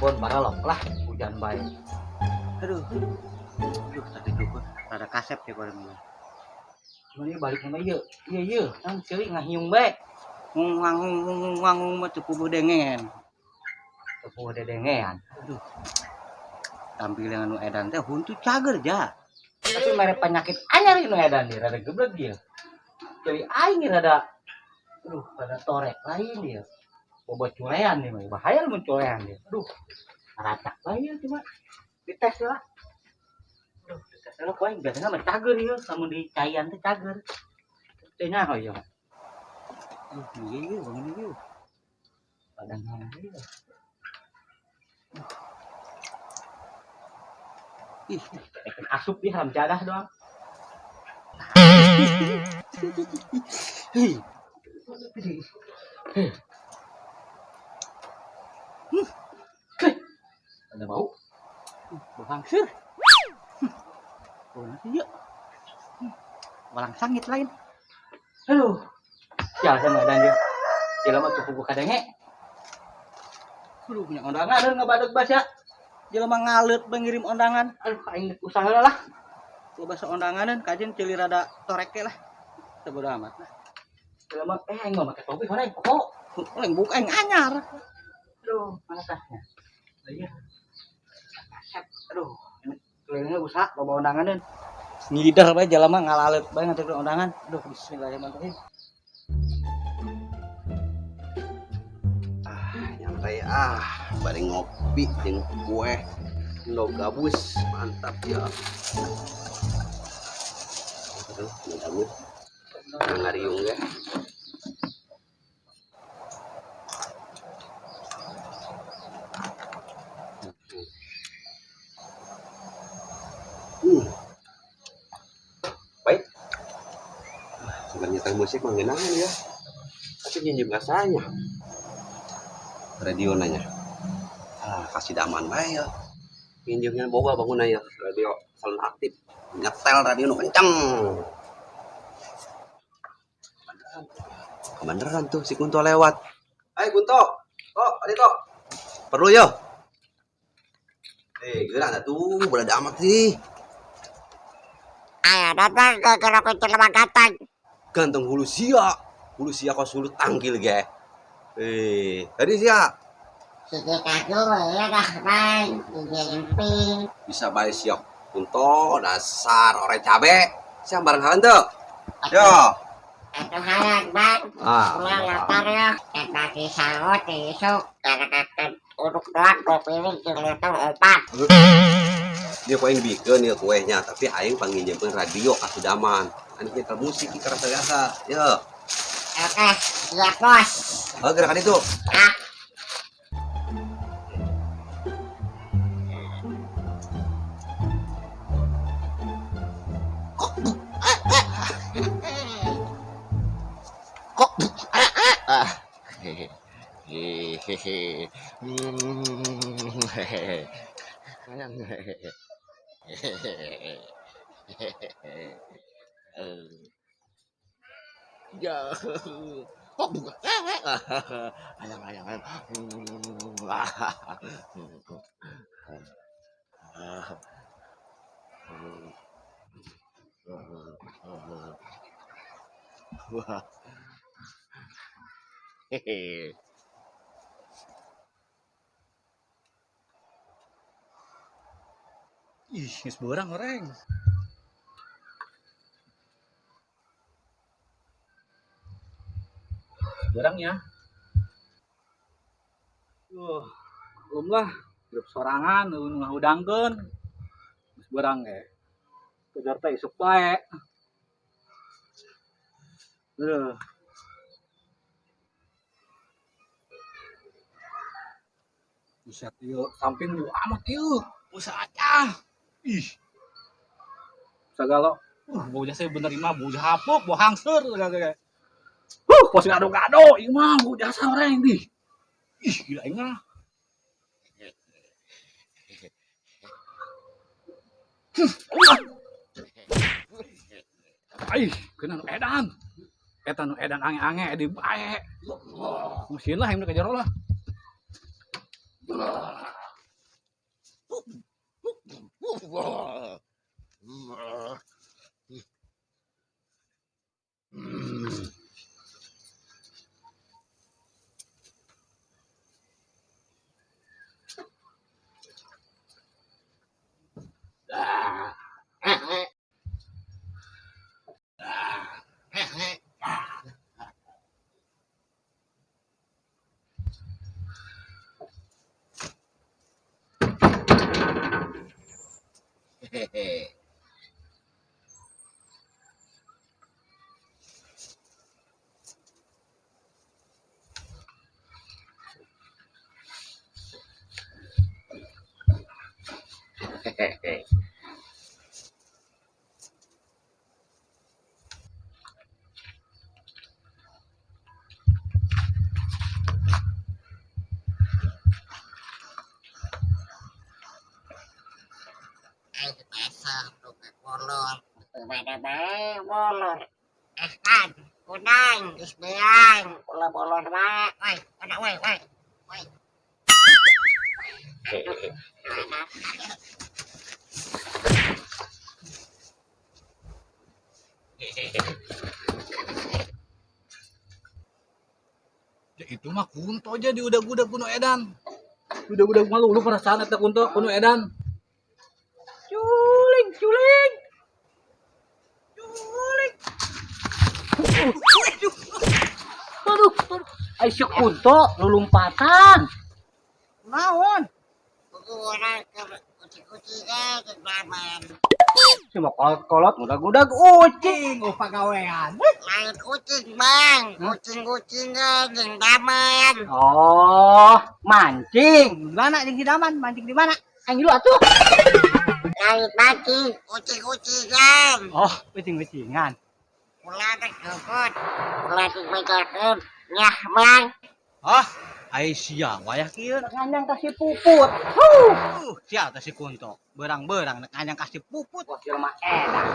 Kebon baralok lah hujan bae. Aduh. Aduh, tadi dukur rada kasep ya goreng mah. Cuman ieu balik nama ieu. Ieu ieu, nang ceuli ngahiung bae. Ngangung ngangung mah teu puguh dengen. Teu puguh dedengean. Aduh. Tampil yang anu edan teh huntu cager ja. Tapi mere penyakit anyar nu edan ieu rada geblek ieu. Ceuli aing rada aduh, rada torek lain ieu. Bobo culean ieu mah, bahaya mun culean ieu. Aduh. Racak bae ieu cuma dites lah. Aduh, dites lah ku aing biasana mah cager ieu, lamun dicaian teh cager. Teh nyaho ieu mah. Aduh, ieu ieu bangun ieu. Padang ieu. Ih, asup di haram jadah doang. Hei. Ada bau? Bau hangseur. Bau nasi yuk. Walang sangit lain. Aduh. Ya, sama dan dia. Dia lama cukup buka denge. Aduh, punya undangan ada ngebadeg basa. Dia lama ngalet mengirim undangan. Aduh, aing usaha lah. Lo bahasa undanganan kajian cili rada torek lah. Sebodo amat lah. Dia lama aing mah make topi mana pokok. Oleng buka aing anyar. Aduh, mana tasnya? Iya. Aduh, kelilingnya usaha bawa undanganan. Ngider bae jelema ngalalet bae nganterin undangan. Aduh, bismillahirrahmanirrahim. Ah, nyantai ah, bari ngopi jeung kue endog gabus, mantap ya. Aduh, endog gabus. Ngariung ge. Baik. Sebenarnya teh musik mah ngeunahan ya. Tapi nginjem rasanya. Radio nanya. Ah, kasih daman bae ya. Nginjemnya boga bangun ya. Radio selalu aktif. Nyetel radio nu kenceng. Kebeneran tuh si Kunto lewat. Hai Kunto. Oh, ada kok. Perlu yo. Gerak tuh, berada amat sih. Ayo datang ke Kerokok Celema datang. Ganteng hulu sia. Hulu sia kok sulut tangkil ge. Tadi sia. Sigi kagul ya dah bang, sigi. Bisa bae sia Kunto dasar ore cabe. Sia bareng halan tuh. Yo. Itu halan bang. Ah. Pulang lapar ya. Kita sangut isuk karena uruk doang gua pilih kilometer 4. Dia kok yang bikin ya kuehnya, tapi aing panginjemkeun radio ka Sudaman. Anu nyetel musik ki kerasa biasa. Yo. Oke, siap bos. Oh, gerakan itu. Ah. Kok ah hehehe hehehe ya kok buka ayam ayam ayam wah hehehe. Ih, geus beurang oreng. Beurang ya. Belum lah, hidup sorangan nu ngahudangkeun. Geus beurang ge. Kejar teh isuk bae. Aduh. Buset ieu, samping lu amat ieu. Buset aja. Ih. Sagalo. Bau jasa bener imah, bau hapuk, bau hangseur segala. Pos gado-gado ieu mah bau jasa orang di. Ih, gila ieu mah. Ih, kena nu edan. Eta nu edan ange-ange di bae. Musin lah yang kejar lah. Hehehe. Hehehe. Aing pasar buka bolor. Mana bae bolor. Eh kan, kunang, geus beang, ulah bolor wae. Woi, mana woi, woi. Woi. Aduh, mana? Ya itu mah Kunto aja di udag-udag kuno edan. Udag-udag malu lu perasaan eta Kunto kuno edan. Culing, culing. Culing. Aduh, aduh. Ai si Kunto lulumpatan. Naon? Urang keur kucing-kucingan jeung daman. Si mah kolot-kolot udag-udag ucing oh pagawean. Lain kucing, Bang. Kucing-kucingan jeung daman. Oh, mancing. Di mana jeung si Daman? Mancing di mana? Aing dulu atuh. Lain mancing, kucing-kucingan. Oh, ucing-ucingan. Ulah teh geukut. Ulah dibejakeun. Nyah, Bang. Ah, ai sia wayah kieu. Nganyang kasih puput. Huh. Sia teh si Kunto. Berang-berang nek nganyang kasih puput. Wah, jelema edan.